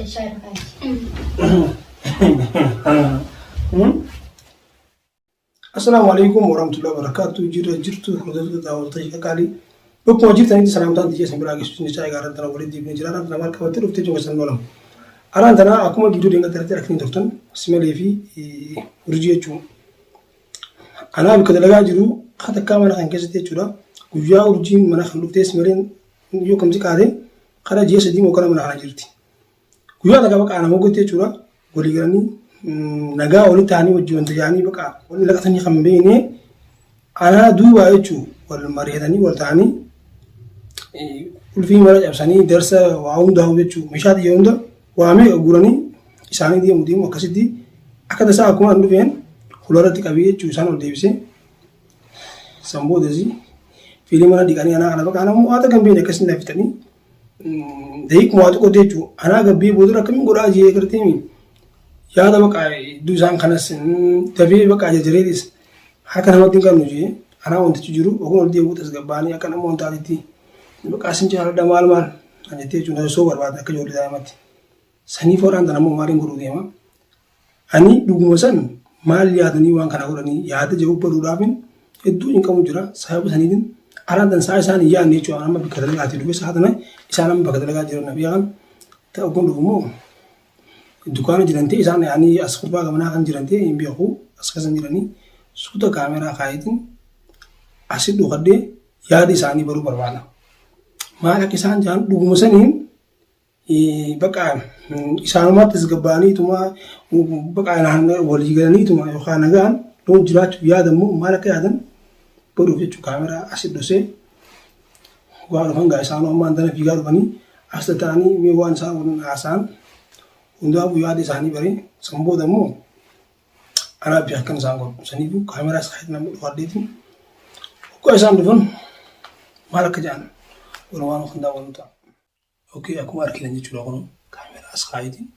Shaayii kaayi. Assalaamu alaikum warahmatullahi wabarakatuh. Jira jirtu hordoftoota daawwattoota sheeka qaalii. Bakkuma jirtanitti salaamtaan tiyya isin biraa geessu jechaa egaa araan tana walitti deebinee jira. Araan tana maal qabattee dhuftee jiru keessan oolamu. Araan tana akkuma viidiyoo deemee irratti argitanii turtan simalee fi urjii jechuun. Anaa bakka dalagaa jiru kan takkaa mana kan keessatti jechuudha. Guyyaa urjiin mana kan dhuftee simaleen yoo kamti qaate karaa ji'a 3 moo kana mana kana jirti. Guyyaa takka baqa ana moggotti jechuudha. Walii galanii nagaa walitti ta'anii wajjin wanta jedhanii baqa wal laqatanii kan beekne anaa duubaa jechuu wal mari'atanii wal ta'anii qulfii mara cabsanii darsa waa hundaa'u jechuu meeshaa xiyya hunda waamee guuranii isaanii deemu deemu akkasitti akka tasaa akkuma an dhufeen fuulduratti qabee jechuu isaan ol deebisee san boodasi fiilii mana dhiqanii anaa kana baqa anaa immoo haata kan beekne akkasitti na fixanii daqiiquma waa xiqqoo jechuun anaa gabbee booda akkamiin godhaa jee gartee yaada baqa iddoo isaan kanas dafee baqa jajareetis harka namatti hin qabnu jee anaa wantichi jiru oguun ol deebi'u tasgabbaanii akka nama wantaatitti baqa asin jaaladha maal maal kan jettee jechuun osoo barbaade akka ijoollee daa'imatti sanii foodhaan tan ammoo maaliin godhuu deema Ani dhuguma san maal yaadanii waan kana godhanii yaada jedhu baruudhaafin hedduu cinqamu jira. Sababa saniitiin araan tan sa'a isaan hin yaadne jechuudha. Amma bakka dalagaatii dhufe sa'a tana isaan amma bakka dalagaa jiran na beekan. Ta'u kun dhufu immoo dukkaana jiran ta'e isaan yaanii as gubbaa gamanaa kan jiran ta'e hin beeku as keessa jiranii suuta kaameraa kaayetiin asi dhokadhee yaada isaanii baruu barbaada. Maal akka isaan jedhan dhuguma saniin Baqa isaanumatti tasgabbaa'aniituma baqa walii galaniituma yookaan nagaan loon jiraachuuf yaadan immoo maal akka yaadan godhuuf jechuun kaameraa asi dhosee waan dhufan gaa isaanuu amma antana fiigaa dhufanii as ta'anii mee waan isaan waliin haasa'an hundaafuu yaada isaanii baree san booda immoo anaa fi akkan isaan godhu saniifuu kaameraa isaa nama dhufadheetiin hoggaa isaan dhufan maal akka jedhan walumaan kan daawwannu ta'a. Ok akkuma argitan jechuudha kun kaameraa as kaayetiin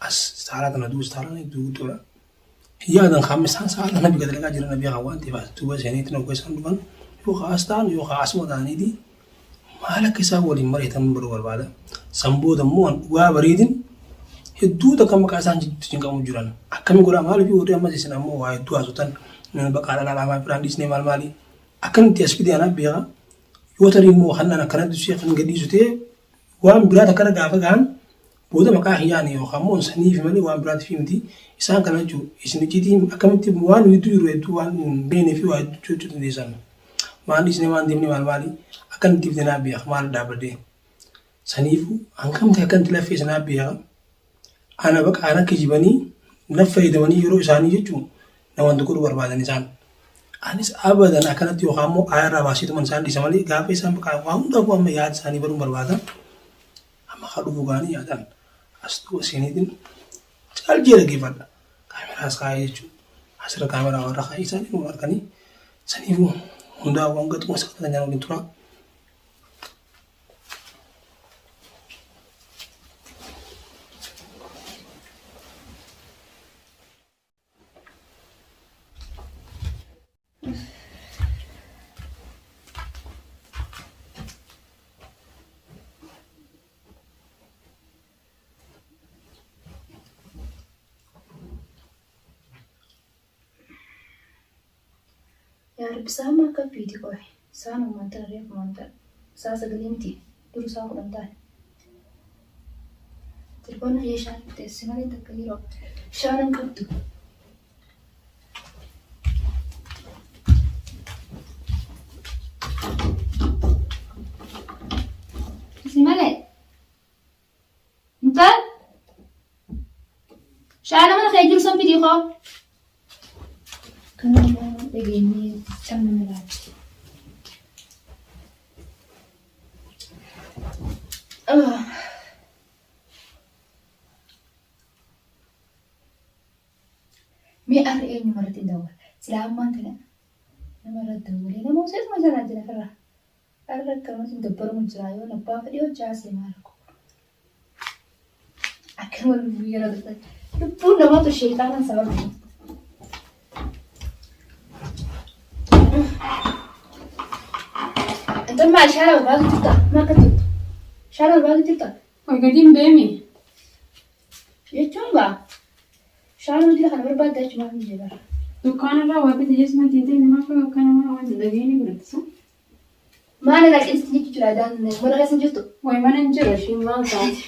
as saalaa tana duuba saalaan hedduu guddoodha. Yaadan qaamni isaan saala tana bika dalagaa jiran beekan waan ta'eef as duuba seeniitiin hoggaa isaan dhufan yookaan as ta'an yookaan asuma ta'aniiti maal akka isaan waliin mari'atan baruu barbaada. San booda immoo an dhugaa bareedin hedduu takka maqaa isaan jidduutti cinqamu jiran akkami godhaa maaliif warri ammas isin ammoo waa hedduu haasotan baqaa dhalaa laamaa firaan dhiisnee maal maali akkamitti as fidee anaaf beeka Yoo tarii immoo kan an akkanatti ishee kan gadhiisu ta'e waan biraa takka irra gaafa gahan booda maqaa kiyyaani yookaan immoo saniif malee waan biraatiif miti. Isaan kana jechuun isin icciitii akkamitti waan gidduu jiru hedduu waan hin beeknee fi waa hedduu jechuu dandeessan. Waan dhiisnee waan deemnee maal maali akkamitti ifte naa beeka maal dhaabbadhee. Saniifuu hangam ta'e akkanatti laffee sanaa beeka. Ana baqa ana kijibanii na fayyadamanii yeroo isaanii jechuun na wanta godhuu barbaadan isaan. Anis abadan akkanatti yookaan immoo aayarraa baasiituman isaan dhiisa malee gaafa isaan baqa waa hundaafuu amma yaada isaanii baruun barbaada. Amma haa dhufu gaanii yaadaan as duuba seeniitiin caaljee dhaggeeffadha. Kaameraas kaa'ee jechuudha. Asirra kaameraa warra kaa'ee isaanii nu arganii saniifuu hundaafuu hanga xumura sagantaa keenyaa waliin turaa. Yaa Rabbi sa'aan maal akka fiiti qoy sa'aan ammaan tana reefu maanta sa'a sagalii miti duru sa'a 10 taane. Telefoonni kiyya shaan teessi malee takka yeroo shaan hin qabdu. Si malee. Intal. Shaana mana kee jiru san fidii koo. Kana waan dhageenyee camna maraatti. Mee arri eenyuma irratti hin dawwala. Silaa ammaan kana nama irratti dawwalee nama hoseetuma jalaa jira firraa. Arra akkanumatti nu dabbaramu jira yoo abbaa fedhee hojii haasee maal rakkoo qaba. Akkanuma lubbuu yeroo tokko lubbuun namaatu sheexaanaan sababa. Intal maal shaala barbaadu jirta? Maal akka jirtu? Shaala barbaadu jirta? Ol gadi hin beemi. Jechuun gaa shaanuma dila kana barbaadda jechuun maaf hin jedhara. Dukkaanarraa waa bite jechuun hin ta'e maaf akka namaa waan hin dhageenye godhattisa. Maal irraa qinsi jechuun jira daan mana keessa hin jirtu. Wayi mana hin jiru ishiin maal taate.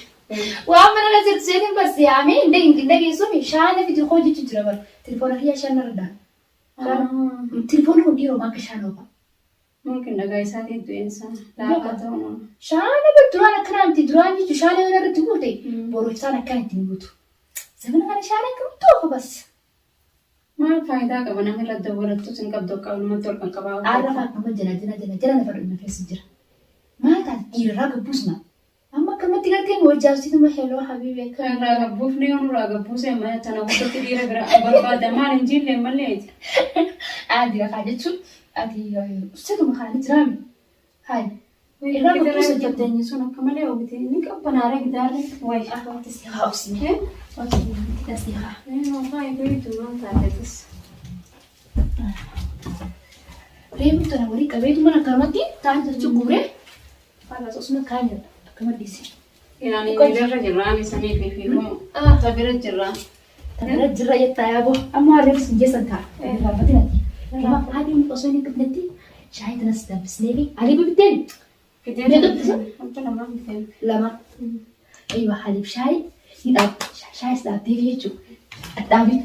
Waan mana keessa jirtu seetiin barsi yaamee hin dhageessuumi shaana fidi koo jechuun jira bara. Telefoona kiyyaa shan irra dhaan. Telefoonni kun dhiiroo akka shaan oofa. Mumkin dhagaa isaatiin du'eensa laafaa ta'uu mala. Shaana bar duraan akkanaa miti duraan jechuun shaana yoo irratti guute boru ibsaan akkana ittiin guutu. Zamana kana shaana akkamitti oofa bas. Maal faayidaa qaba namni irra dawwalattus hin qabdu akka walumatti ol qaqqabaa. Arra faakuma jala jala jala jala lafa dhumna keessa jira. Maal taate dhiirarraa gabbuus maal? Amma akkamatti gartee wajjaabsiituma heloo habiibi akka. Irraa gabbuufne yoo nurraa gabbuuse mana tana guututti dhiira bira barbaada maal hin jille malleeti. Aadi rakaa jechuun ati uffisatuma kaanii jiraami. Hayi. Irraa gabbuusa jedhu. Fatteenyi sun akka malee oomite ni qabbanaaree gidaarri wayi. Akkamitti si haa obsine. Obsine si haa. Wallahi beektu maal taatetis. Reefu tana walii qabeetu mana akkanumatti ta'an jechuun guuree Faalaas osuma kaan jedha akka maddisi. Yaani miilarra jirraa misanii fi fiiguu tabira jirraa. Tabira jirra jettaa yaaboo amma waan reefu sin jeessan ta'a. Irraanfatin ati. Kanaaf haadhi osoo inni dhufnetti shaayii tanas danfisnee fi alii bitteen Fidee Meeqa bitte? Abba lamaan biteen. Lama. Eeywa haliif shaayii ni dhaab shaayis dhaabdee fi jechuudha. Dhaabi.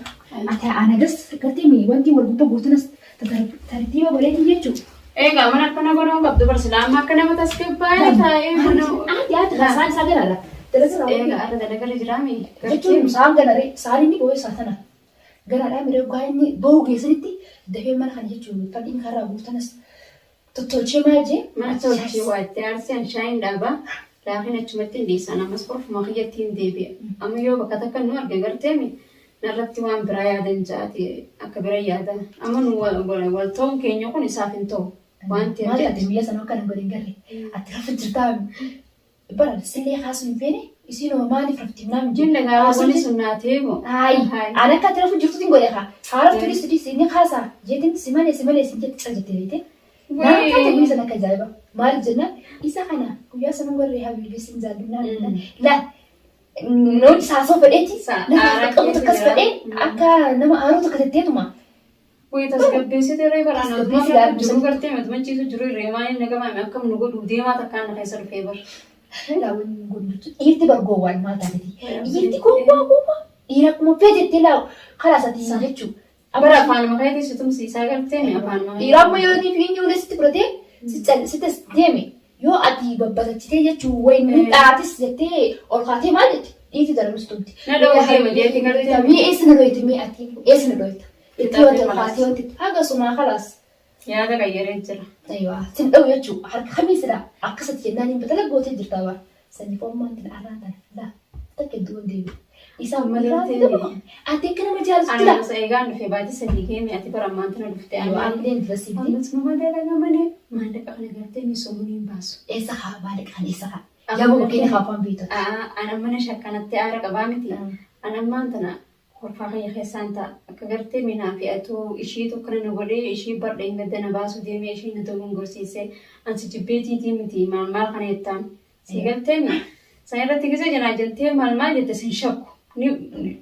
Ati anagas gartee mi wanti wal gubbaa guutunas tartiiba godheetii jechuudha. Egaa mana akkana godhuu qabdu bar silaa amma akka nama tasgabbaa'ee taa'ee mana. Ati ati saan isaa galaadha. Dalagaa Egaa arra dalagarra jiraami. Jechuun saan galaree saan inni boo'ee isaa tana. Galaadhaa miree dhugaa inni boo'u geessanitti dafee mana kana jechuun fadhiin karraa guutanas tottolchee maal jee. Mana tolchee waa itti aarsee an shaayiin dhaabaa laakiin achumatti hin dhiisan ammas korfuma kiyyatti hin deebi'a. Amma yoo bakka takka nu arge garteemi narratti waan biraa yaadan ja'aati akka bira yaada. Amma nu wal ta'uun keenya kun isaaf hin ta'u. Waan ta'eef Maal taate guyyaa sana akka nan godhe hin garre. Ati rafa jirtaa bara sillee kaasuu hin feene isiinuma maaliif rafti naam Jenne gaafa wanni sun naa ta'ee moo? Ayi, ani akka ati rafu jirtutti hin godhe kaa. Haaraftu dhis dhis inni kaasaa jeetin si malee si malee sin jetti cal jettee beekte. Naan taate guyyaa sana akka ajaa'iba. Maaliif jennaan isa kana guyyaa sana warri habiibi sin jaallinaan la Noon saasoo fedheeti nama Aaraa akka qabu keessa takkas jira. fedhee akka nama aaruu takka tetteetuma. Wayii tasgabbeessite ree baraan Tasgabbeessi oduma ilaalu jiru gartee matumachiisu jiru irree maaliin na gabaame akkam nu godhu deemaa takkaan na keessa dhufee bar. Daawwan gondutu dhiirti bar gowwaan maal taateti? Dhiirti gowwaa gowwaa dhiira akkuma feetetti laawu kalaas ati jechuudha. Bara afaanuma keetii si tumsiisaa gartee mi afaanuma keetii. Dhiira amma yoo inni fi inni ulee sitti fudhatee si cal si tas deeme yoo ati babbatachitee jechuun wayi ni dhaatis jettee ol kaatee maal jetti dhiirti darabus tumti. Na dhawuu deema jeetti gartee. Mee eessa na dhoyte mee ati eessa na dhoyta? Itti yoo ati ol kaatee wanti haga sumaa kalaas. Yaada qayyaree jira. Aywa sin dhawu jechuu harka kamii sila akkasatti jennaan hin batala gootee jirta bara. Sanyii foommaan tin arraan tana laa takka iddoo hin deebi'u. Isaa Malee irraa ta'e. fidama. Ati akka nama jaalatu Ana jira. gosa eegaan dhufe baatii sadii geeme ati bara ammaan tana dhufte Aywa amma anillee dura siif ammas numa dalaga malee maallaqa kana gartee misoomuu hin baasu. Eessa haa maallaqa kana eessa haa. Yaa baba keenya haa afaan beektu. Ana mana shakkanatti aara qabaa miti. Ana ammaan tana Kolfaa kiyya keessaan ta'a. Akka gartee minaa fi atuu ishiitu akkana na godhee ishii bar dheengadda na baasuu deemee ishii na dogongorsiisee an si jibbeetiitii miti maal maal kana jettaan. Sii galteemi? San irratti gizee janaa jantee maal maal jette sin shakku. Ni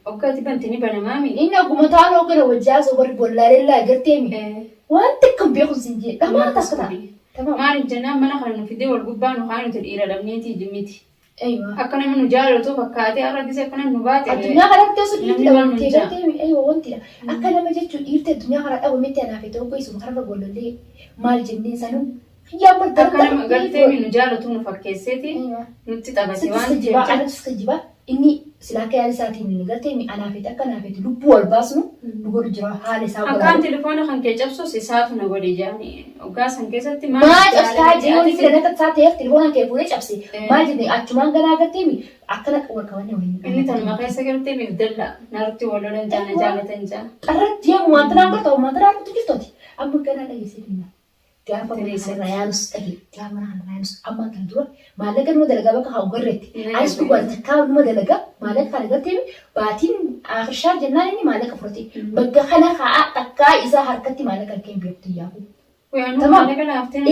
hogga ati bante ni banamaami. Inni ogguma taan hoggana wajji haasa'u warri bollaaleellaa garteemi. Waan takka hin beeku sin jee. Dhamaa takka ta'a. Tamam. Maaliif jennaan mana kana nu fidee wal gubbaa nu kaa'ee nuti dhiira dhabneetii miti. Aywa. Akka namni nu jaalatu fakkaatee har'a gisee akkana nu baate. Addunyaa kanatti osoo dhiirti Namni maal dhabamtee nu jaa? gartee aywa wantidha. Akka nama jechuun dhiirti addunyaa kana dhabametti anaaf ta'u keessuma kanarra gollollee maal jennee sanuu kiyyaan bar Akka nama gartee nu jaalatu nu fakkeesseeti nutti taphate Sitti waan ta'eef. kijibaa anatu kijibaa inni silaa akka yaada isaatiin gartee anaaf akka anaaf lubbuu wal baasnu nu godhu jira haala isaa Akkaan godhaa. telefoona kan kee cabsus isaatu na godhe jaani. Hoggaa san keessatti Maa cabsitaa jee yoo fida akka isaa ta'eef telefoona kee fuudhee cabse maal jenne achumaan ganaa agartee mi akkana wal qabanne waliin. Inni tanuma keessa galtee miif dalla narratti wal lolan jaana jaalatan jaa. Qarra deemu wanta naan gorta wanta naan gortu jirtooti. Amma ganaa dhageessee deema. Gaafa mana kanarraa yaalus dhage gaafa mana kanarraa yaalus amma kana dura maallaqa numa dalagaa bakka haa ugarreetti. Anis dhugaa takkaa numa dalagaa maallaqa kana gartee baatiin afirshaa jennaan inni maallaqa fudhate. Bakka kana haa takkaa isaa harkatti maallaqa harkee hin beektu yaa'u. Tamam.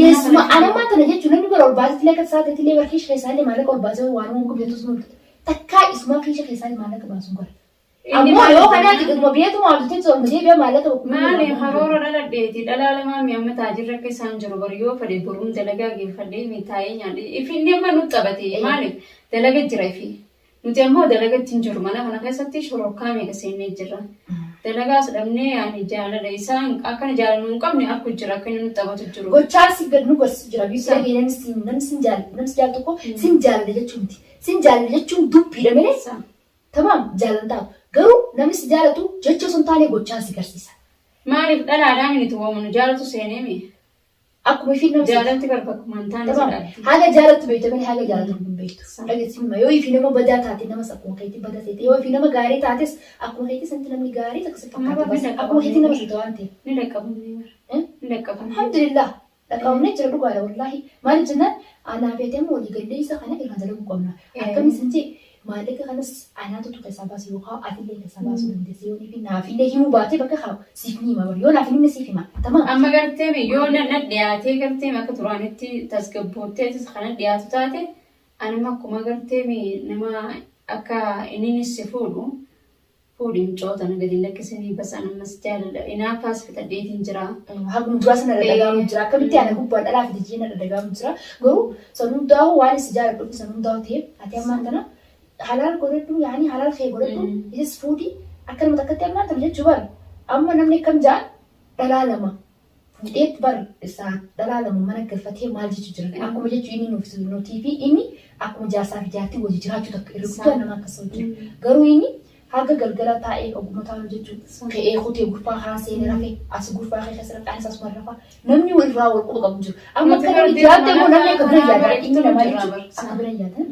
Eessuma anammaa tana jechuun namni bara ol baasetti illee akka isaa ta'etti illee barkii ishee isaallee maallaqa ol baasee waan waan gubatu sun Takkaa isumaa kiisha keessaa maallaqa baasuun gara. Inni Ammoo maal yoo kanaa jennaan? xiqquma beekuma hojjetee sooma deebi'a maallaqa Maali karoora dhaladheeti dhalaa lamaa mi amma taajirra akka isaan jiru bar yoo fedhe boruun dalagaa geeffadhee mi taa'ee nyaadhe ifi inni amma nu taphate maaliif dalaga jira ifi nuti ammoo dalagatti hin jiru mana kana keessatti shororkaa meeqa seennee jirra dalagaas dhabnee ani jaalala isaan akkana jaalala hin qabne akku jira akka inni nu taphatu jiru. Gochaa si gad nu gorsisu jira. Biyyi dhagee namni sin namni sin jaalladha namni si jaalatu tokko sin jaalladha jechuun miti. Sin jaalladha jechuun dubbiidha malee tamaam jaalala taatu. Garuu namni si jaalatu jecha osoo hin taane gochaan si garsiisa. Maaliif dhalaadhaa miti waamanu nu jaalatu seenee mi Akkuma ifiin nama jaalalti bar bakkuma hin taane Tamam. jedhaatti. Haga jaalattu beekta malee haga jaalatu hin beektu. Dhageessi hima yoo ifi nama badaa taate namas akkuma keetti badaa ta'e yoo ifi nama gaarii taates akkuma keetti santi namni gaarii takka si Amma fakkaata. barri dhaqqabamne. Akkuma keetti nama siita waan ta'eef. Ni dhaqqabamne bara. Eh? Ni dhaqqabamne. Alhamdulillah. Dhaqqabamnee jira dhugaadha wallaahi. Maaliif jennaan anaa fi ati amma walii gallee isa kana irraa dalaguu qabna. Akkamiin sin jee maallaqa kanas anaatu keessaa baase yookaan atillee keessaa baasuu dandeessa yoo fi naafillee himuu baatee bakka kaa'u siif ni hima bari yoo naaf hin himne siif hima. Tamaam. Amma gartee yoo na na dhiyaatee gartee akka duraanitti tasgabbootteetis kana dhiyaatu taate anuma akkuma gartee nama akka inni si fuudhu fuudhi micoota na gadi lakkisanii bas anammas jaalala inaafaas fixadheetiin jira. Haguma duraa sana dhadhagaamu jira. Akkamitti ana gubbaan dhalaa fi jijjiirna dhadhagaamu jira. Garuu san hundaa'u waan si jaaladhuuf san hundaa'u ta'eef ati ammaan tana halaal godhadhu yaani halaal kee godhadhu isas fuudhi akka nama takkatti ammaan tana jechuu bar. Amma namni akkam ja'an dhalaa lama fuudheet bar isaa dhalaa lama mana galfatee maal jechuu jira. Akkuma jechuu inni nuuf nutii fi inni akkuma jaarsaa fi jaartii wajji jiraachuu takka irra guddaa nama akkas hojjetu. Garuu inni haga galgala taa'ee ogummaa taa'u jechuun ka'ee kutee gurfaa kaan seenee rafe as gurfaa kee keessa rafe anis asuma rafa namni irraa wal quba qabu jiru. Amma Nuti akka namni bara jiraate immoo namni akka bira lafaa yaada inni namaa jirra jechuun bara. akka bira yaadan.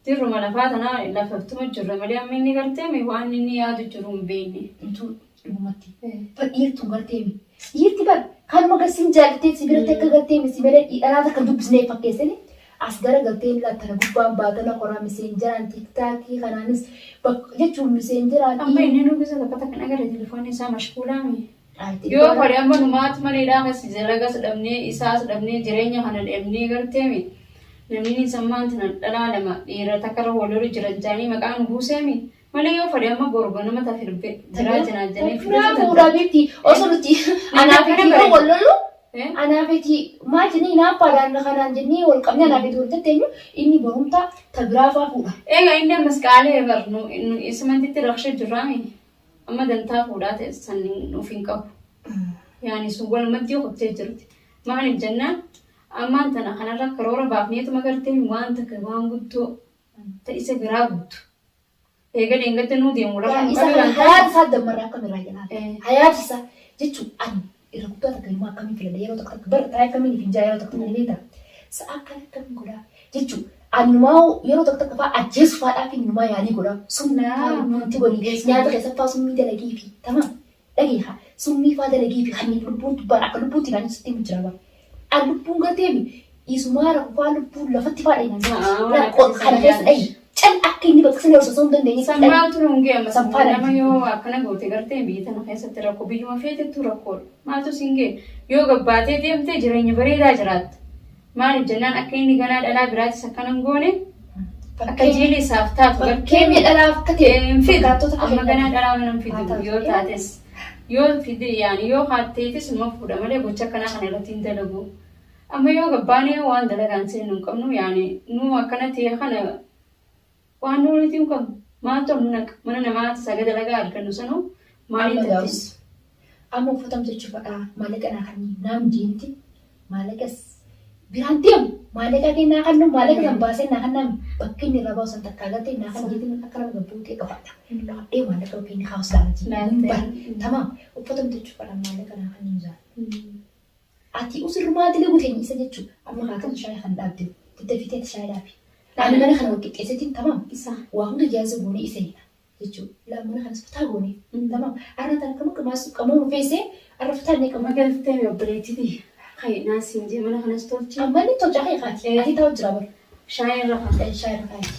Dirruma lafaa tanaa lafaftuma jirra malee amma inni gartee waan inni yaadu jiru hin beekne. Intuu dhugumatti. Bar dhiirtuu gartee mi. Dhiirti bar kanuma garsiin jaallattee si biratti akka gartee mi si malee dhalaa takka dubbisnee fakkeessanii as gara galtee laattana gubbaan baatana koraa miseenjaraan tiktaakii kanaanis jechuun miseenjaraan. Amma inni nu bisa takka takka agarre telefoonni isaa mashkuulaami. Yoo fedhe amma numaatu maleedhaa kasi dalagas dhabnee isaas dhabnee jireenya kana dhabnee garteemi namni sammaan tana dhalaa lama dhiira takka irra wal lolu jiran jaanii maqaa nu buuseemi malee yoo fedhe amma borgo nama tafe biraa jinaa jennee Biraa fuudhaa beekti osoo nuti anaa fi Namni wal lolu anaa fi maal jennee hinaaffaadhaan kanaan jennee wal qabnee anaa fi wal tatteenyu inni barumsa ta biraa fa'aa fuudha. Egaa inni ammas qaalee bar nu isumantitti raksha jirraami amma dantaa fuudhaa ta'e san nuuf hin qabu. Yaani sun walumatti kuttee jirti. Maaliif jennaan ammaan tana kanarra karoora baafneetuma gartee waan takka waan guddoo ta isa biraa guttu. Eega deengatti nuu deemu lafa Isa kana hayaata isaa dammarraa akkamirraa jedhaa. Hayaati isaa jechuun ani irra guddaa takka immoo akkamiin filadha yeroo takka takka bara taa'ee akkamiin hin jaa yeroo takka takka ni beektaa. Sa'a akkana akkamiin godhaa jechuun anumaa yeroo takka takka fa'aa ajjeesu fa'aadhaa fi numaa yaalii godhaa. Summii fa'aa nuti godhi nyaata keessa fa'aa summii dalagii fi tamaam dhageeha summii fa'aa dalagii fi kan lubbuun tubbaan akka lubbuutti ilaalu sitti himu jira bara. An lubbuun garteemi isumaa rakkoo lubbuun lafatti fa'aa dhayinaan kana keessa dhayi. Cal akka inni bakka sana osoo hin dandeenye. Sammaatu nu hin geema Samfaadha. nama yoo akkana goote gartee biyya tana keessatti rakkoo biyyuma feetettu rakkoodha. Maaltu siin gee yoo gabbaatee deemte jireenya bareedaa jiraatta. Maaliif jennaan akka inni ganaa dhalaa biraatis akkana hin goone akka jiilli isaaf taatu Fakkeenya dhalaaf akka ta'e hin fidu. fakkaattota Amma akka ganaa dhalaa mana hin Haa fidu taatu. yoo taates yoo fide yaani yoo haatteetis numa fuudha malee gocha akkanaa kana irratti hin dalagu. Amma yoo gabbaanee waan dalagaan seennu hin qabnu yaani nu akkana ta'e kana waan nu walitti hin qabnu. Maaltu nu naqa mana namaatti saga dalagaa argannu sanuu maaliin Amma tattee? gaafas. Amma uffatamtu jechuudha maallaqa naa kan naam deemti maallaqas biraan deemu maallaqa kee naa kan maallaqa san baasee naa kan naam bakki inni irraa baasu san takkaa galtee naa kan jeetiin akka nama gabbuutee dhokadha. Dhokadhee maallaqa bakki inni kaa'us laala Laaltee. jiru. Tamaam uffatamtu jechuudha maallaqa naa kan hin jaalladhu. Ati usirrumaa dalagu teenya isa jechuudha. Amma kaatan shaayii kan dhaabde daddafitee ati shaayii dhaabi. Ani mana kana wal qixxeesseetiin tamaam Isa. waa hunda jaarsa goonee isa hina jechuudha. Laa mana kanas fataa goonee tamaam arra tan akkam akka maas qamoo nu feesee arra fataa inni Amma qamoo. galtee obboleettii Hayi naasiin jee mana kanas tolchi. Amma inni tolchaa kee kaati. Ati taa'u jira bara. Shaayii irra kaa'e. Shaayii irra kaati.